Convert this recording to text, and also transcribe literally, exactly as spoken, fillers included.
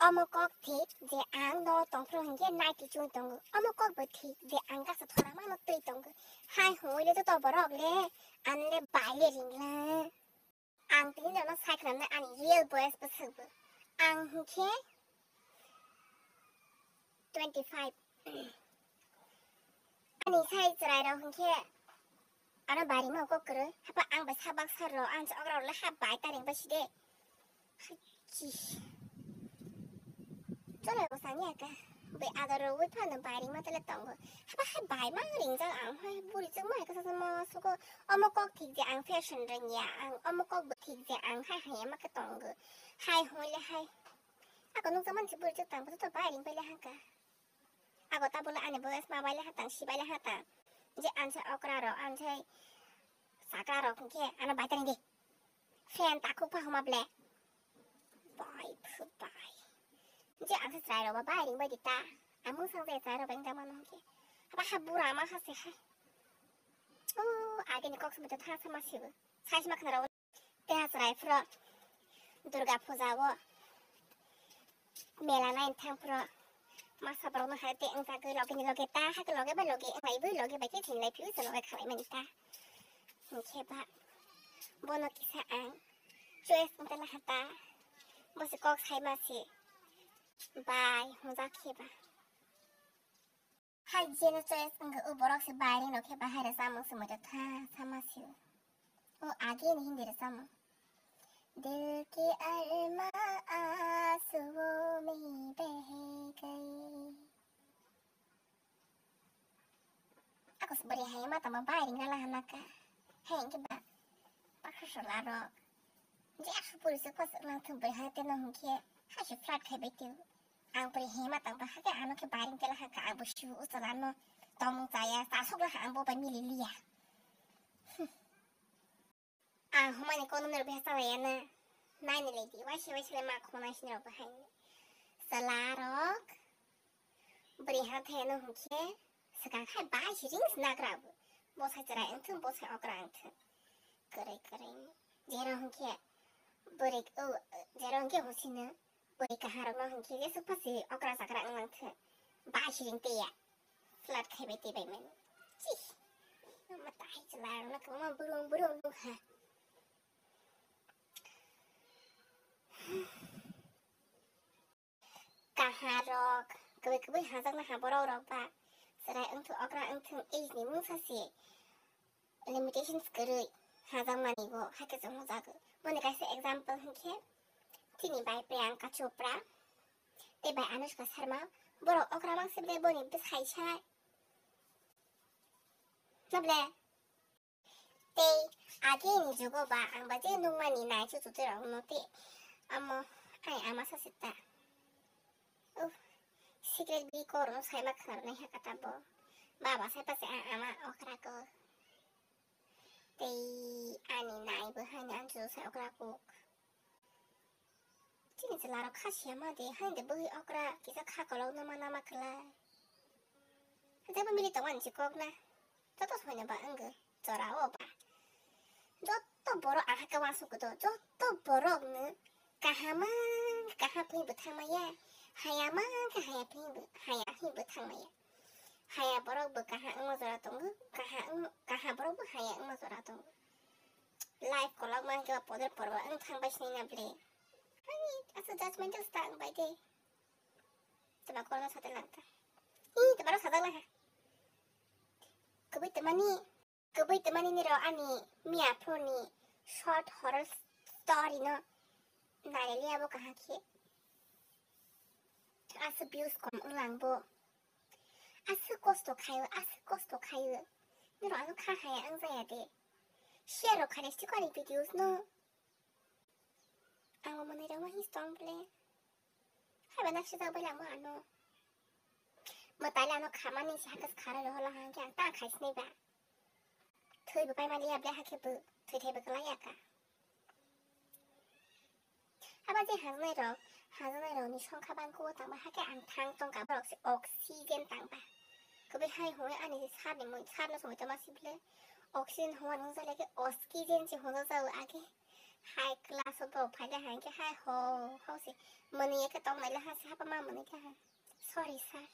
Omo kok thik je ang no tongphuru hinkhe naiti chumui tongo. Omo kok bo thik je ang kasa thora mano twi tongo. Hai hwnwi le joto borok le ang le bai le ringla. Ang tini no sai khwnamnai ani real voice bo swkbo. Ang hinkhe twenty five. Ani sai chwrai rok hinkhe ano bari no kok kwrwi. Hapa ang bai sabak sar rok ang okra rok le ha bai ta ring bai si de. Chi. Chole ko sani aka. Be adar ro wi phano bai ring ma tele tongo. Haba hai bai ma ring jang ang hai buri chuk ma ka sa ma suko. Omo kok thik je ang fashion ring ya ang omo kok bo thik je ang hai hai ma ka tongo. Hai hoi le hai. Ako nuk jaman si buri chuk tang to bai ring bai le hangka. Ako ta bole ani boyes ma bai le hatang si bai le hatang. Je anse okra ro anse sakra ro ke ano bai ta ring de. Fan takhuk pha homa ble. Bai phu bai. Je ang se chwrai rok ba bai ring bai di ta. Amung sang je chwrai rok bai wng tang mano hwnkhe. Haba ha bura ma ha se hai. O age ni kok simi ta tha sama sibo. Sai sima khna rok. Te ha chwrai phro. Durga puja o. Mela nai thang phro. Masa borok no hai te wng jagwi loge ni loge ta ha ke loge bai loge wng lai bui loge bai khe thin lai phiu se loge khalai mani ta. Hwnkhe ba bono kisa ang choice wng tala hata. Bo se kok sai ma se bai hwnjak khe ba. Hai jeno choice wngkha o borok se bai ring rok khe ba hai rw chamung se muitu tha sama se o. O age ni hindi rw chamung. Dil ki arma aasuon mein beh gayi. Ako se bwrwi hai ma tamo bai ring la hana ka. Hai hwnkhe ba pakha sola rok. Je asu puri se kos lang thung bwrwi hai teno hwnkhe hai se flat khai bai teo. Ang bwrwi hai ma tang ba hakhe ano khe bai ring tela hakha ang bo sibu usola no tomung chaya chasok la ang bo bai mili liya. Ang humani kono nero beha chalai ya na. Nai ni lady waisa waisa le ma khonai sini rok bahai. Sala rok. Bwrwi ha thai no hwnkhe swkang khai bai si ring snagra bo. Bo sai chwrai wngthung bo sai okra wngthung. Kwrwi kwrwi. Jero hwnkhe bwrwi o jero hwnkhe hosino. Bwrwi kaha rok no hwnkhe jesuk pasi okra chakra wng lang thung. Bai si ring teya. Flat khai bai tei bai mani. Chih. Ama tai chwla rok no kwbangma burung burung nukha. Kaha rok kwbwi kwbwi hajakna ha borok rok ba chwrai wngthung okra wngthung age ni mungsa se limitations kwrwi hajakmani bo hakhe chwng hwnjago. Boni kaisa example hwnkhe chini bai Priyanka Chopra tei bai Anushka Sharma borok okra mang sibde boni bwsai sai. Nable. Tei age ni jugo ba ang ba je nungmani nai chuchutwi rok no tei amo ai ama sa sita. Uh, secret bi kor no sai ma khwna nai ha kata bo. Baba sai pa se a ama okra ko. Tei ani nai bo hai ni an chuchu sai okra ko. Chini chwla rok kha siya ma de, hain de bwrwi okra kisa kha kolok no ma nama kwlai. Jebo mili tongmani si kok na. Joto soino ba wngwi chora o ba. Joto borok aha khe uansuk do, joto borok no kaham khe kaham phai bo thang maya, haya khe haya phai bo, haya phai bo thang maya. Haya borok bo kaha wngma jora tongo, kaha wng-, kaha borok bo haya wngma jora tongo. Life kolok ma hwnkhe ba podre porba wng thang bai sinina ble. Hani asa judgmental sta wng bai de. Tama korno sate langta. Ih, tama rok sajak laha. Kubui tama ni, kubui tama ni niro ani miya phone ni short horror story no nai liya bo kaha khe. Asa views kom wng lang bo. Asa kosto khayo, asa kosto khayo. Niro ano kha haya wng jaya de. Share rok khainai si kok ani videos no. Ang bo mwnwi rok ma his tong ble. Hai ba nak sijak bai lamo ano. Mwtai le ano khamani si hakas kharai rw holo hang khe ang ta khai sinai ba. Thwi bo pai mali ya ble hakhe bo thwi thai bo kwlai ya ka. Aba je hangnai rok, hangnai rok ni songkha bangko tangba hakhe ang thang tongka borok se oxygen tangba. Kwbwi hai hwnwi ani sar ni mui sar no songwi tongma si ble. Oxygen hwnwi nung jale khe oxygen se hwnwi jao age. Hai class o bo phaile hai khe hai ho ho se. Mani ya khe tong naile ha se hapa ma mani khe ha. Sorry sir.